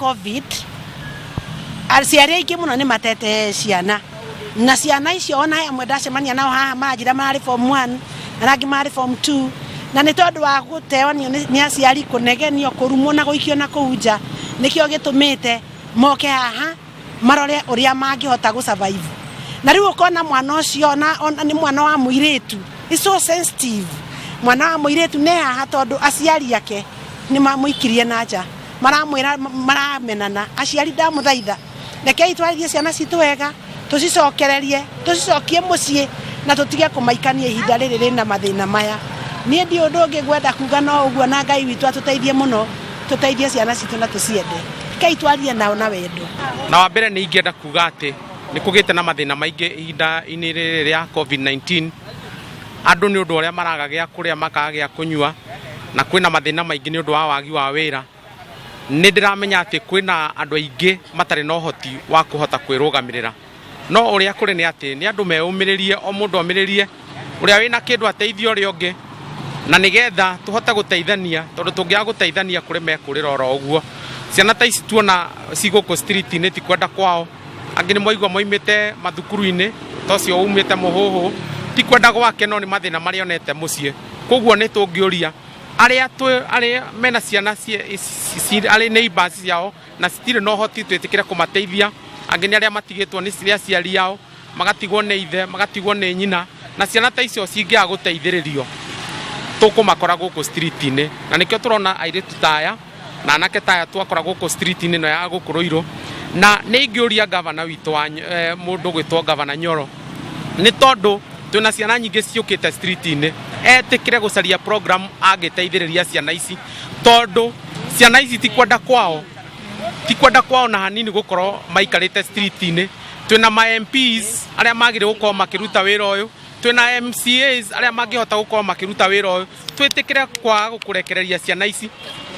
COVID, aciari aingĩ mũno nĩ matete ciana, na ciana icio ona he amwe ndacemania nao haha manjĩra marĩ form 1 na angĩ marĩ form 2, na nĩ tondũ wa gũteanio nĩ aciari, kũnegenio, kũrumwo na gũikio na kũu nja, nĩkĩo gĩtũmĩte moke haha marore ũrĩa mangĩhota gũ survive. Na rĩu ũkona mwana ũcio ona nĩ mwana wa mũirĩtu, is so sensitive. Mwana wa mũirĩtu nĩ haha tondũ aciari ake nĩ mamũikirie na nja, maramwĩra maramenana. Aciari, ndamũthaitha, rekei twarĩrie ciana citũ wega, tũcicokererie, tũcicokie mũciĩ na tũtige kũmaikania ihinda rĩrĩ rĩna mathĩna maya. Niĩ ndi ũndũ ũngĩ ngwenda kuga no ũguo, na Ngai witũ atũteithie mũno, tũteithie ciana citũ na tũciende. Rekei twarie nao na wendo. Na wa mbere nĩ ingĩenda kuga atĩ nĩ kũgĩte na mathĩna maingĩ ihinda-inĩ rĩrĩ rĩa COVID-19. Andũ nĩ ũndũ ũrĩa maraga gĩa kũrĩa, makaga gĩa kũnyua, na kwĩna mathĩna maingĩ nĩ ũndũ wa wagi wa wĩra. Nĩ ndĩramenya atĩ kwĩna andũ aingĩ matarĩ na ũhoti wa kũhota kwĩrũgamĩrĩra, no ũrĩa kũrĩ nĩ atĩ nĩ andũ meyũmĩrĩrie, o mũndũ omĩrĩrie, ũrĩa wĩna kĩndũ ateithie ũrĩa ũngĩ, na nĩgetha tũhote gũteithania, tondũ tũngĩaga gũteithania kũrĩ mekũrĩra oro ũguo. Ciana ta ici tuona ci gũkũ street-inĩ ti kwenda kwao. Angĩ nĩ mwaigua moimĩte mathukuru-inĩ, ta ũcio umĩte mũhũhũ ti kwenda gwake, no nĩ mathĩna marĩa onete mũciĩ. Koguo nĩ tũngĩũria arĩa arĩa mena ciana arĩ neighbors ciao na citirĩ na ũhoti, twĩtĩkĩre kũmateithia. Angĩ nĩ arĩa matigĩtwo nĩ aciari ao, magatigwo nĩ ithe, magatigwo nĩ nyina, na ciana ta icio cingĩaga gũteithĩrĩrio tũkũmakora gũkũ street-inĩ. Na nĩkĩo tũrona airĩtu ta aya na anake ta aya twakora gũkũ street-inĩ ĩno ya gũkũ Rũirũ. Na nĩ ingĩũria gavana witũ wa mũndũ gwĩtwo Gavana Nyoro, nĩ tondũ twĩna ciana nyingĩ ciũkĩte street-inĩ, etĩkĩre gũcaria program angĩteithĩrĩria ciana ici, tondũ ciana ici ti kwenda kwao, ti kwenda kwao na hanini gũkorwo maikarĩte street-inĩ. Twĩna ma MPs arĩa magĩrĩire gũkorwo makĩruta wĩra ũyũ, twĩna MCAs arĩa mangĩhota gũkorwo makĩruta wĩra ũyũ. Twĩtĩkĩre kwaga kũrekereria ciana ici,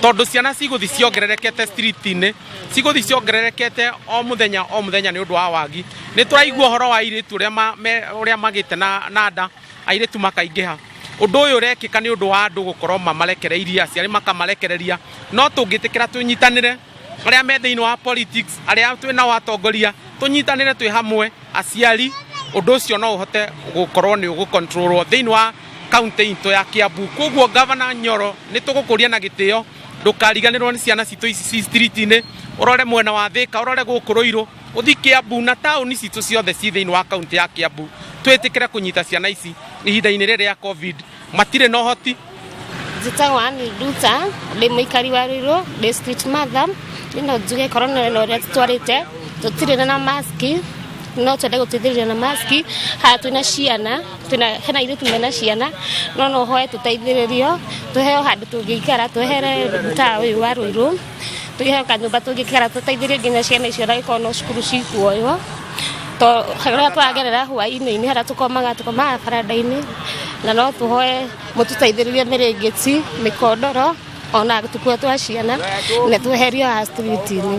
tondũ ciana cigũthi ciongererekete street-inĩ, cigũthi ciongererekete o mũthenya o mũthenya nĩ ũndũ wa wagi. Nĩ tũraigua ũhoro wa airĩtu ũrĩa magĩte na nda, airĩtu makaingĩha. Ũndũ ũyũ ũrekĩka nĩ ũndũ wa andũ gũkorwo mamarekereirie, aciari makamarekereria. No tũngĩtĩkĩra twĩnyitanĩre, arĩa me thĩinĩ wa politics, arĩa twĩnao atongoria, tũnyitanĩre twĩ hamwe, aciari, ũndũ ũcio no ũhote gũkorwo nĩ ũgũcontrolwo thĩinĩ wa kaunti itũ ya Kiambu. Koguo Gavana Nyoro, nĩ tũgũkũria na gĩtĩo, ndũkariganĩrwo nĩ ciana citũ ici ci street-inĩ. Ũrore mwena wa Thĩka, ũrore gũkũ Rũirũ, ũthi Kiambu na taũni citũ ciothe ci thĩinĩ wa kaunti ya Kiambu. Twĩtĩkĩre kũnyita ciana ici ihinda-inĩ rĩrĩ rĩa COVID, matirĩ na ũhoti. Njĩtagwo Ann Nduta, ndĩ mũikari wa Ruiru, ndĩ street mother. No njuge corona ĩno ũrĩa tũtwarĩte, tũtirĩ na maski, no twende gũteithĩrĩria na maski. Haha twĩna ciana, twĩna hena airĩtu mena ciana, no hoe tũteithĩrĩrio, tũheo handũ tũngĩikara, twehere mtaa ũyũ wa Ruiru, tũheo kanyũmba tũngĩikara, tũteithĩrĩrio nginya ciana icio na gĩkorwo no cukuru cikuoywo to harĩa twagerera hwaĩ-inĩ, harĩa tũkomaga, tũkomaga baranda-inĩ, na no tũhoe mũtũteithĩrĩrie mĩrĩngĩti, mĩkondoro ona tũkuo twa ciana na tweherio haha street-inĩ.